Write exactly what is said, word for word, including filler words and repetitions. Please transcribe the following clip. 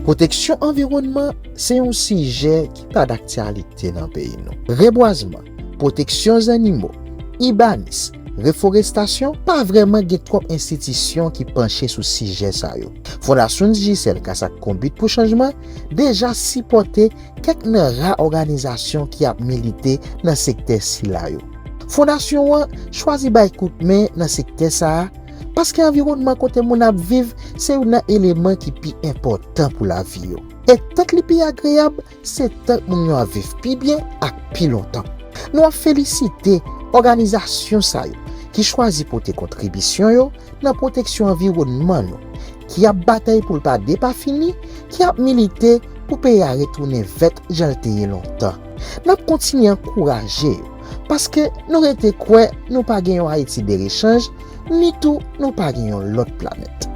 Pwoteksyon anviwònman se yon sijè ki pa daktyalite nan peyi nou. Rebwazman, pwoteksyon zannimo, ibanis, reforestasyon pa vrèman gen twòp enstitisyon ki panche sou sijè sa yo. Fondasyon Digicel, Kas ak Konbit pou Chanjman, deja sipòte kèk nan ra òganizasyon ki ap milite nan sektè sila yo. Fondasyon an chwazi bay kout men nan sektè sa a paske anviwònman kote moun ap viv se youn nan eleman ki pi enpòtan pou lavi yo. E tank li pi agreyab, se tank moun yo ap viv pi byen ak pi lontan. Nou ap felisite òganizasyon sa yo ki chwazi pote kontribisyon yo nan pwoteksyon anviwònman nou, ki ap batay pou l pa depafini, ki ap milite pou peyi a retounen vèt jan l te ye lontan. N ap kontinye ankouraje yo, paske nou rete kwè nou pa gen yon Ayiti de rechanj, ni tou nou pa gen yon lòt planèt.